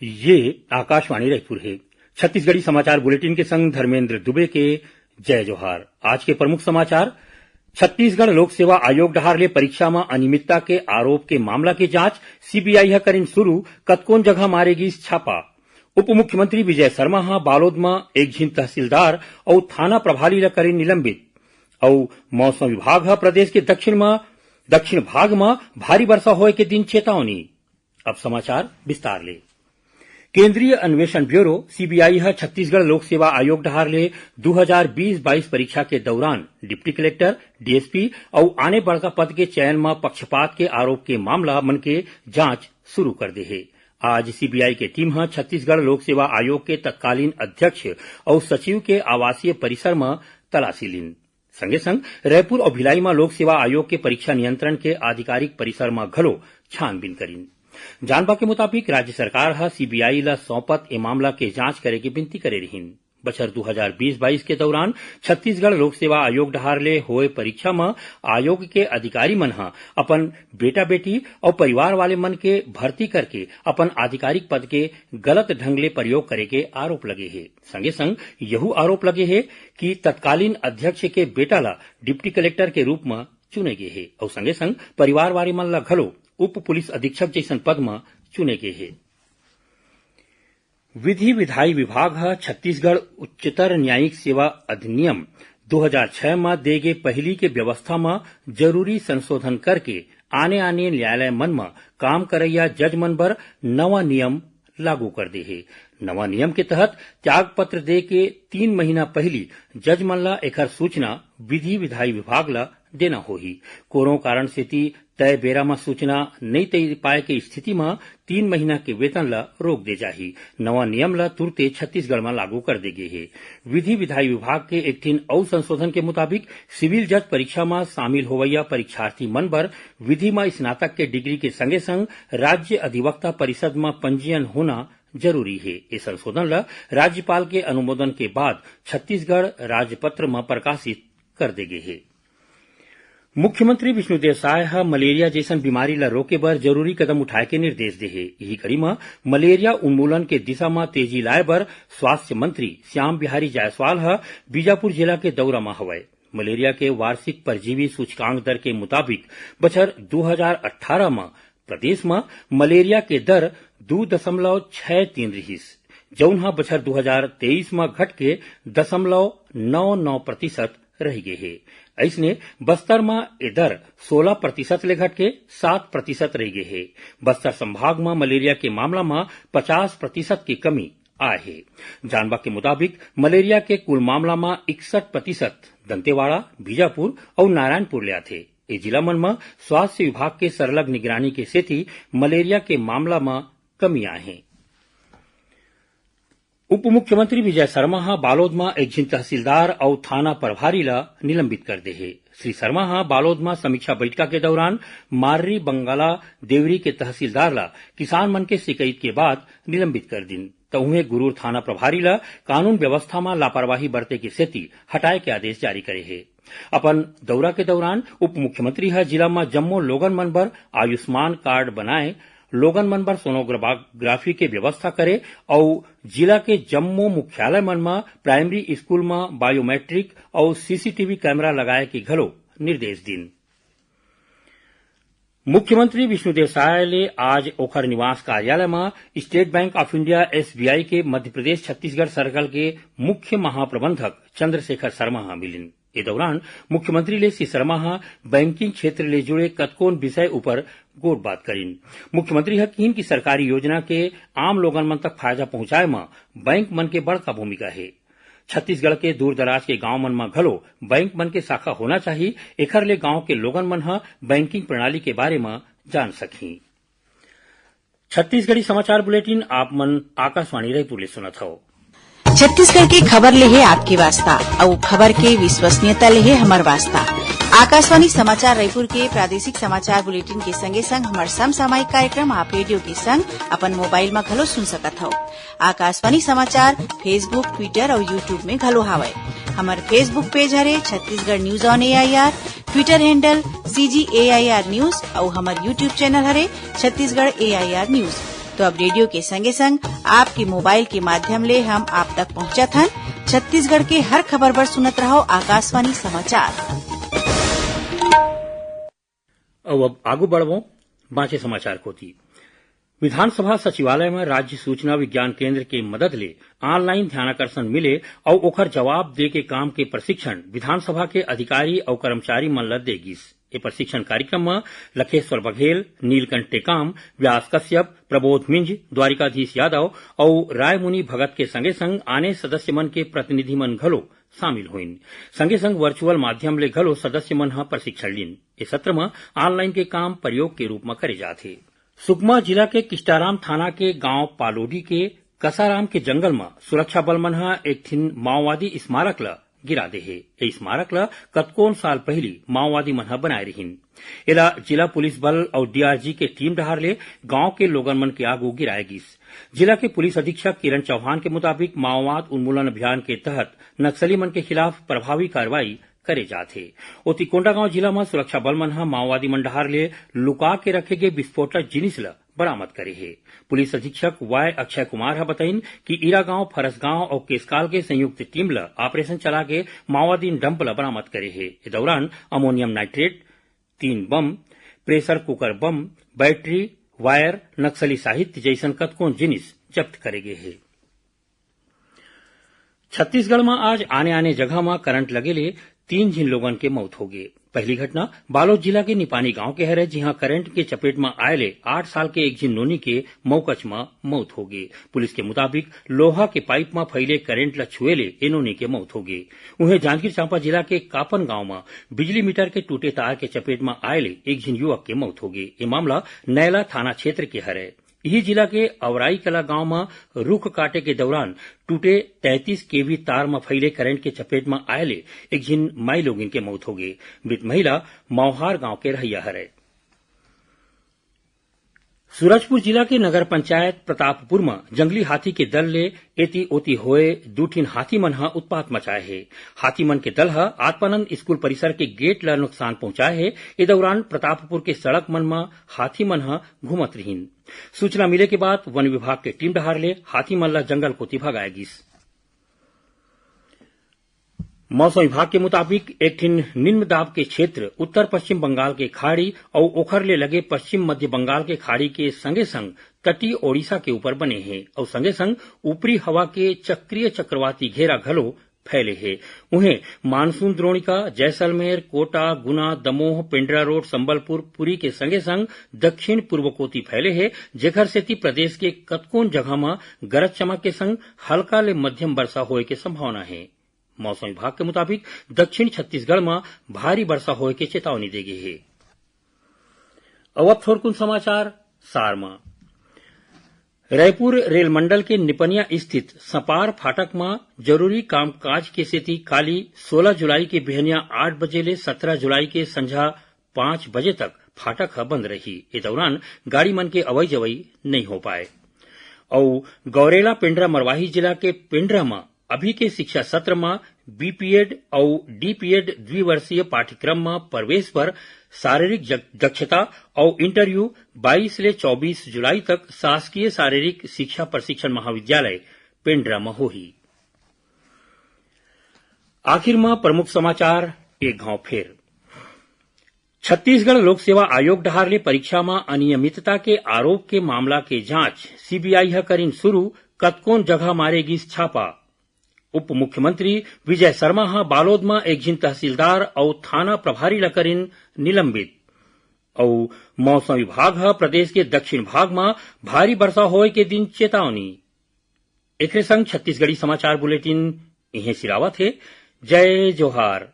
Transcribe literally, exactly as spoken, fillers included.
ये आकाशवाणी रायपुर हे। छत्तीसगढ़ी समाचार बुलेटिन के संग धर्मेंद्र दुबे के जय जोहार। आज के प्रमुख समाचार। छत्तीसगढ़ लोक सेवा आयोग डहार ले परीक्षा म अनियमितता के आरोप के मामला के जांच, सीबीआई ह करिन शुरू, कतकोन जगह मारे गिस छापा। उप मुख्यमंत्री विजय शर्मा ह बालोद म एक झिन तहसीलदार अउ थाना प्रभारी ल करिन निलंबित। अउ मौसम विभाग ह प्रदेश के दक्षिण म, दक्षिण भाग म भारी वर्षा होए के दिन चेतावनी। अब समाचार विस्तार ले। केंद्रीय अन्वेषण ब्यूरो, सीबीआई ह छत्तीसगढ़ लोक सेवा आयोग डहार ले दू हजार बीस बाईस परीक्षा के दौरान डिप्टी कलेक्टर, डीएसपी अउ आने बड़का पद के चयन म पक्षपात के आरोप के मामला मन के जांच शुरू कर दे हे। आज सीबीआई के टीम ह छत्तीसगढ़ लोक सेवा आयोग के तत्कालीन अध्यक्ष अउ सचिव के आवासीय परिसर म तलाशी लीन। संगे संग रायपुर अउ भिलाई म लोक सेवा आयोग के परीक्षा नियंत्रण के आधिकारिक परिसर म घलो छानबीन करीन। जानबा के मुताबिक, राज्य सरकार ह सीबीआई ल सौंपत ए मामला के जांच करे के विनती करे रिहीन। बछर दू हजार बीस बाईस के दौरान छत्तीसगढ़ लोक सेवा आयोग डहार ले होए परीक्षा म आयोग के अधिकारी मन ह अपन बेटा-बेटी अउ परिवार वाले मन के भर्ती करके अपन आधिकारिक पद के गलत ढंग ले प्रयोग करे के आरोप लगे हे। संगे संग यहू आरोप लगे हे कि तत्कालीन अध्यक्ष के बेटा ल डिप्टी कलेक्टर के रूप म चुने गे हे अउ संगे संग परिवार वाले मन ल घलो उप पुलिस अधीक्षक जइसन पद म चुने गे हे। विधि विधायी विभाग ह छत्तीसगढ़ उच्चतर न्यायिक सेवा अधिनियम दू हजार छह म दे गे पहिली के व्यवस्था म जरूरी संशोधन करके आने-आने न्यायालय मन म काम करइया जज मन बर नवा नियम लागू कर दे हे। नवा नियम के तहत त्याग पत्र दे के तीन महीना पहिली जज मन ल एखर सूचना विधि विधायी विभाग ल देना होही। कोनो कारण सेती तय बेरा म सूचना नइ दे पाए के स्थिति म तीन महीना के वेतन ल रोक दे जाही। नवा नियम ल तुरते छत्तीसगढ़ म लागू कर दे गे हे। विधि विधायी विभाग के एक ठिन अउ संशोधन के मुताबिक, सिविल जज परीक्षा म शामिल होवइया परीक्षार्थी मन बर विधि म स्नातक के डिग्री के संगे संग राज्य अधिवक्ता परिषद म पंजीयन होना जरूरी हे। ए संशोधन ल राज्यपाल के अनुमोदन के बाद छत्तीसगढ़ राजपत्र म प्रकाशित कर दे गे हे। मुख्यमंत्री विष्णुदेव साय ह मलेरिया जइसन बीमारी ल रोके बर जरूरी कदम उठाए के निर्देश दे हे। इही कड़ी म मलेरिया उन्मूलन के दिशा म तेजी लाए बर स्वास्थ्य मंत्री श्याम बिहारी जायसवाल ह बीजापुर जिला के दौरा म हवय। मलेरिया के वार्षिक परजीवी सूचकांक दर के मुताबिक बछर दू हजार अट्ठारह म प्रदेश म मलेरिया के दर दू दशमलव छह तीन रिहिस, जउन ह बछर दू हजार तेईस म घटके दशमलव नौ नौ प्रतिशत रहि गे हे। अइसने बस्तर म ए दर सोलह प्रतिशत ले घटके सात प्रतिशत रहि गे हे। बस्तर संभाग म मलेरिया के मामला म पचास प्रतिशत के कमी आए हे। जानबा के मुताबिक, मलेरिया के कुल मामला म इकसठ प्रतिशत दंतेवाड़ा, बीजापुर अउ नारायणपुर ले आथे। ए जिला मन म स्वास्थ्य विभाग के सरलग निगरानी के सेती मलेरिया के मामला म कमी आए हे। उप मुख्यमंत्री विजय शर्मा ह बालोद म एक झिन तहसीलदार अउ थाना प्रभारी ल निलंबित कर दे हे। श्री शर्मा ह बालोद म समीक्षा बैठका के दौरान मार्री बंगाला देवरी के तहसीलदार ल किसान मन के शिकायत के बाद निलंबित कर दिन, त उहें गुरूर थाना प्रभारी ल कानून व्यवस्था म लापरवाही बरते के सेती हटाए के आदेश जारी करे हे। अपन दौरा के दौरान उप मुख्यमंत्री ह जिला म जम्मो लोगन मन बर आयुष्मान कार्ड बनाए, लोगन मन बर सोनोग्राफी के व्यवस्था करे अउ जिला के जम्मो मुख्यालय मन म प्राइमरी स्कूल म बायोमेट्रिक अउ सीसीटीवी कैमरा लगाए के घलो निर्देश दिन। मुख्यमंत्री विष्णुदेव साय ले आज ओखर निवास कार्यालय म state bank of India, SBI, के मध्य प्रदेश छत्तीसगढ़ सर्कल के मुख्य महाप्रबंधक चंद्रशेखर शर्मा ह मिलिन। ए दौरान मुख्यमंत्री ले श्री शर्मा ह बैंकिंग क्षेत्र ले जुड़े कतकोन विषय उपर गोठबात करिन। मुख्यमंत्री ह किहिन कि सरकारी योजना के आम लोगन मन तक फायदा पहुंचाए म बैंक मन के बड़का भूमिका हे। छत्तीसगढ़ के दूर-दराज के गांव मन म घलो बैंक मन के शाखा होना चाही, एखर ले गांव के लोगन मन ह बैंकिंग प्रणाली के बारे म जान सकही। छत्तीसगढ़ी समाचार बुलेटिन आप मन आकाशवाणी रायपुर ले सुनत हव। छत्तीसगढ़ के खबर ले हे आपके वास्ता, अउ खबर के विश्वसनीयता ले हे हमर वास्ता। आकाशवाणी समाचार रायपुर के प्रादेशिक समाचार बुलेटिन के संगे संग हमर समसामयिक कार्यक्रम आप रेडियो के संग अपन मोबाइल म घलो सुन सकत हव। आकाशवाणी समाचार Facebook, Twitter अउ YouTube में घलो हावय। हमर Facebook पेज हरे Chhattisgarh news on AIR, Twitter handle CG AIR news अउ हमर YouTube चैनल हरे छत्तीसगढ़ एआईआर न्यूज। तो अब रेडियो के संगे संग आपके मोबाइल के माध्यम ले हम आप तक पहुंचत हन। छत्तीसगढ़ के हर खबर बर सुनत रहो आकाशवाणी समाचार। अउ अब आगू बढ़बो बांचे समाचार कोति। विधानसभा सचिवालय म राज्य सूचना विज्ञान केंद्र के मदद ले ऑनलाइन ध्यानाकर्षण मिले अउ ओखर जवाब दे के काम के प्रशिक्षण विधानसभा के अधिकारी अउ कर्मचारी मन ल दे गिस। ए प्रशिक्षण कार्यक्रम म लखेश्वर बघेल, नीलकंठ टेकाम, व्यास कश्यप, प्रबोध मिंज, द्वारिकाधीश यादव अउ रायमुनि भगत के संगे संग आने सदस्य मन के प्रतिनिधि मन घलो शामिल होइन। संगे संग वर्चुअल माध्यम ले घलो सदस्य मन ह प्रशिक्षण लीन। ए सत्र म ऑनलाइन के काम प्रयोग के रूप म करे जाथे। सुकमा जिला के किस्टाराम थाना के गांव पालोडी के कसाराम के जंगल म सुरक्षा बल मन ह एक ठिन माओवादी स्मारक ल गिरा दे हे। ए स्मारक ल कतकोन साल पहिली माओवादी मन ह बनाए रिहिन। एला जिला पुलिस बल अउ डीआरजी के टीम डहार ले गांव के लोगन मन के आगू गिराए गिस। जिला के पुलिस अधीक्षक किरण चौहान के मुताबिक माओवाद उन्मूलन अभियान के तहत नक्सली मन के खिलाफ प्रभावी कार्रवाई करे जात हे। ओती कोंडागांव जिला म सुरक्षा बल मन ह माओवादी मन डहार ले लुका के रखे गे विस्फोटक जिनिस ल बरामद करे हे। पुलिस अधीक्षक वाय अक्षय कुमार ह बताइन कि ईरागांव, फरसगांव अउ केसकाल के संयुक्त टीम ल ऑपरेशन चला के माओवादी डंप ल बरामद करे हे। ए दौरान अमोनियम नाइट्रेट, तीन bomb, pressure cooker bomb, battery, wire, नक्सली साहित्य जइसन कतकोन जिनिस जब्त करे गे हे। छत्तीसगढ़ म आज आने-आने जगह म करंट लगे ले तीन झिन लोगन के मौत होगे। पहिली घटना बालोद जिला के निपानी गांव के हरे, जिहां करंट के चपेट म आए ले आठ साल के एक झिन नोनी के मौकच म मौत होगे। पुलिस के मुताबिक लोहा के पाइप म फैले करंट ल छुए ले ए नोनी के मौत होगे। उहें जांजगीर चांपा जिला के कापन गांव म बिजली मीटर के टूटे तार के चपेट म आए ले एक झिन युवक के मौत होगे। ए मामला नैला थाना क्षेत्र के हरे। इही जिला के अवराई कला गांव म रुख काटे के दौरान टूटे तैंतीस केवी तार म फैले करंट के चपेट म आए ले एक झिन माईलोगिन के मौत होगे। मृत महिला मौहार गांव के रहइया हरय। सूरजपुर जिला के नगर पंचायत प्रतापपुर म जंगली हाथी के दल ले एती ओती होए दू ठिन हाथी मन ह उत्पात मचाए हे। हाथी मन के दल ह आत्मानंद स्कूल परिसर के गेट ल नुकसान पहुंचाए हे। ए दौरान प्रतापपुर के सड़क मन म हाथी मन ह घूमत रिहिन। सूचना मिले के बाद वन विभाग के टीम डहार ले हाथी मन ल जंगल कोति भगाए गिस। मौसम विभाग के मुताबिक एक ठिन निम्न दाब के क्षेत्र उत्तर पश्चिम बंगाल के खाड़ी अउ ओखर ले लगे पश्चिम मध्य बंगाल के खाड़ी के संगे संग तटीय ओडिशा के ऊपर बने हे अउ संगे संग ऊपरी हवा के चक्रीय चक्रवाती घेरा घलो फैले हे। उहें, मानसून द्रोणिका जैसलमेर, कोटा, गुना, दमोह, पेंड्रा रोड, संबलपुर, पुरी के संगे संग दक्षिण पूर्व कोति फैले हे, जेखर सेती प्रदेश के कतकोन जगह म गरज चमक के संग हल्का ले मध्यम बरसा होए के संभावना हे। मौसम विभाग के मुताबिक दक्षिण छत्तीसगढ़ म भारी बरसा होए के चेतावनी दे गे हे। अउ अब थोरकुन समाचार सार म। रायपुर रेल मंडल के निपनिया स्थित सपार फाटक म जरूरी कामकाज के सेती काली सोलह जुलाई के बिहनिया आठ बजे ले सत्रह जुलाई के संझा पाँच बजे तक फाटक ह बंद रही। ए दौरान गाड़ी मन के अवई जवई नइ हो पाए। अउ गौरेला पेंड्रा मरवाही जिला के पेंड्रा म अभी के शिक्षा सत्र म बीपीएड अउ डीपीएड द्विवर्षीय पाठ्यक्रम म प्रवेश बर शारीरिक जक-, दक्षता अउ इंटरव्यू बाईस ले चौबीस जुलाई तक शासकीय शारीरिक शिक्षा प्रशिक्षण महाविद्यालय पेंड्रा म होही। आखिर म प्रमुख समाचार एक घाव फेर। छत्तीसगढ़ लोक सेवा आयोग डहार ले परीक्षा म अनियमितता के आरोप के मामला के जांच सीबीआई ह करिन शुरू, कतकोन जगह मारे गिस छापा। उप मुख्यमंत्री विजय शर्मा ह बालोद म एक झिन तहसीलदार अउ थाना प्रभारी ल करिन निलंबित। अउ मौसम विभाग ह प्रदेश के दक्षिण भाग म भारी बरसा होए के दिन चेतावनी। एखरे संग छत्तीसगढ़ी समाचार बुलेटिन इहें सिरावत हे। जय जोहार।